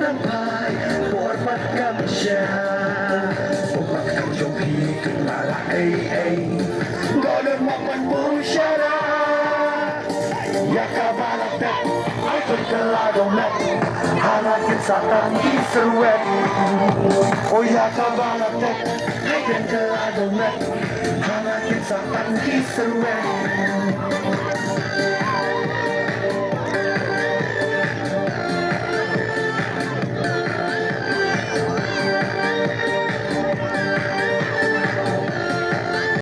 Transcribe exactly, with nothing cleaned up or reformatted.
Por pat kam sha. Por pat kam jong phi kin la la ei ei. Golden mok ban bum shara. Ya ka ba la tek ai kin ka la dong met. Hana kin sa tang ki serwet. O ya ka ba la tek ai kin ka la dong met. Hana kin sa tang ki serwet.